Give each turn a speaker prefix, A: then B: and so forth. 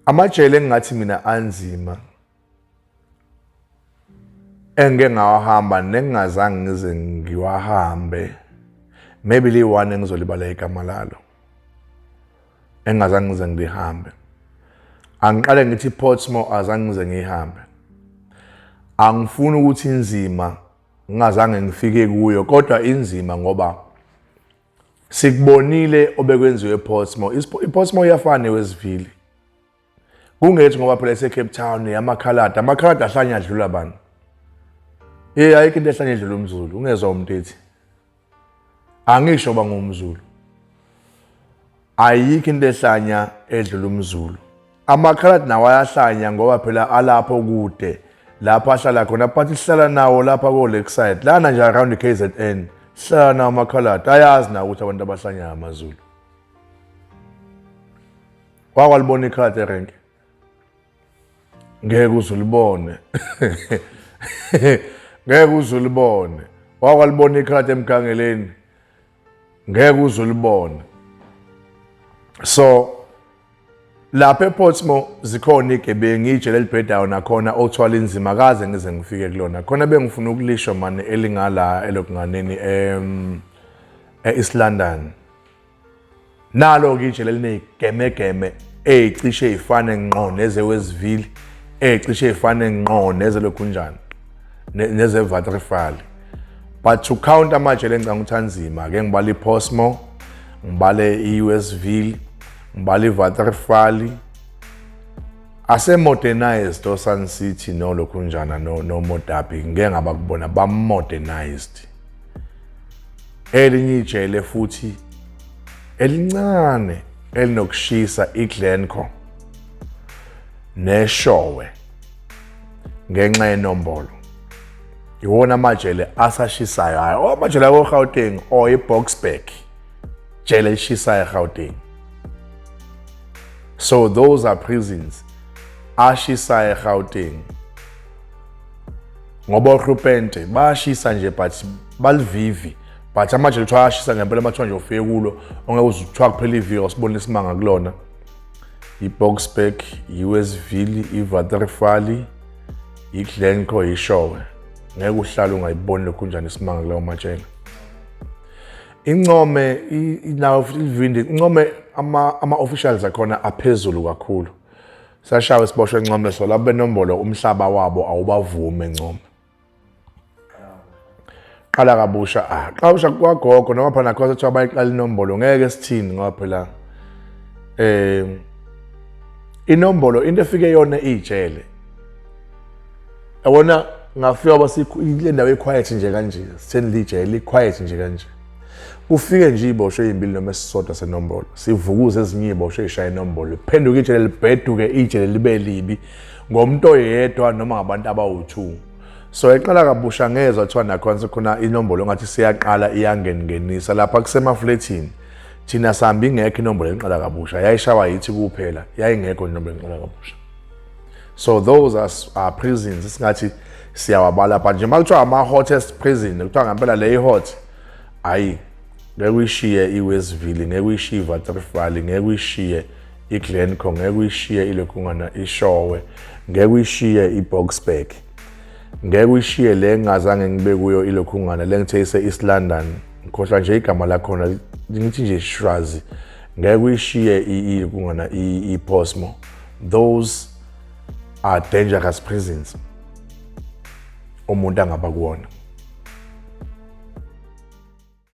A: Amajele engingathi mina anzima engike ngawahamba nengingazange ngize ngiwahambe, maybe liyi-one engizolibala igama lalo engingazange ngize ngilihambe. Angiqale ngithi Portsmouth, azange ngize ngiyihambe. Angifuni ukuthi inzima ngingazange ngifike kuyo, kodwa inzima ngoba sikubonile obekwenziwe ePortsmouth. IPortsmouth iyafana neWestville. Kungethi ngoba phela ise-Cape Town yamakhaladi, amakhaladi ahlanya adlula bani? Eh, ayikho into ehlanya edlula umZulu, ungezwa umuntu ethi. Angisho ba ngumZulu. Ayikho into ehlanya edlula umZulu. Amakhaladi nawo ayahlanya ngoba phela alapho kude lapho ahlala khona, but sihlala nawo lapha ko-Lakeside lana nje around i-KZN, sihlala nawo amakhaladi, ayazi nawo ukuthi abantu abahlanya amaZulu. Wakwalibona ikhaladi erenke? Ngeke uze ulibone, ngeke uze ulibone. Wakwalibona ikhaladi emgangeleni? Ngeke uze ulibone. So lapha ePortsmouth zikhona igebengu, ijele elibhedayo nakhona othiwa linzima, kaze ngize ngifike kulona. Khona bengifuna ukulisho mane elingala elokunganeni e-East London. Nalo-ke ijele elineyigemegeme ey'cishe y'fane ngqo nezeWestville, ey'cishe y'fane ngqo nezelokhunjani, nezeVaterfal. But to count amajele engicanga ukuthi anzima, ake ngibale iPortsmouth, ngibale i-Westville, ngibale iVaterfal, ase-modernized oSun City nolokhunjana noModabi, ngike ngaba kubona ba-modernized. Elinye ijele futhi elincane elinokushisa iGlencoe neShowe ngenxa yenombolo. Iwona amajele asashisayo, hayi amajele ako-Gauteng or iBoksburg, jele elishisayo eGauteng. So those are prisons ashisayo eGauteng, ngoba oRupente bayashisa nje but balivivi, but amajele kuthiwa ayashisa ngempela. Uma nje ufike kulo ongeke uze kuthiwa kuphela iviki awusibona isimanga kulona. I-Boksburg, i-Westville, i-Waterfall, i-Glencoe, iShowe, ngeke uhlale ungayiboni lokhu njani isimanga kulawo matshela. Income nawo ivindi income ama-officials akhona aphezulu kakhulu. Sashawa isiboshwe eNcome, so labo benombolo umhlaba wabo awubavume eNcome. Qala kabusha, ah, qala kabusha kwagogo noma phana khona kuthiwa bayiqala inombolo, ngeke sithini ngoba phela inombolo into efike yona ijele. Yabona ngafika basikhule ndawo equiet nje kanje, sitheni lijele quiet nje kanje. Kufike nje iboshwe ezimbili noma esisodwa senombolo, sivukuze ezinye iboshwe ezishaya inombolo, phenduke ijele libheduke, ijele libe libi ngomuntu oyedwa noma ngabantu abawu-2. So eqala kabusha ngezwa kuthiwa nakhona sekhona inombolo ongathi siyaqala iyangengenisa lapha kusemaflethini. Thina sihamba ingekho inombolo enqala kabusha, yayishawa yithi kuphela, yayingekho inombolo enqala kabusha. So those are prisons esingathi siyawabala, but nje uma kuthiwa ama-hottest prison, kuthiwa ngempela le i-hot, hhayi ngeke uyishiye i-Westville, ngeke uyishiye i-Waterfall, ngeke uyishiye i-Glencoe, ngeke uyishiye ilokhungana iShowe, ngeke uyishiye i-Boksburg, ngeke uyishiye le ngingazange ngibe kuyo ilokhungana le ngithe ise-East London, ngikhohlwa nje igama lakhona, ngithi nje Shwazi, ngeke uyishiye ilokhungana i-Portsmouth. Those are dangerous prisons umuntu angaba kuwona.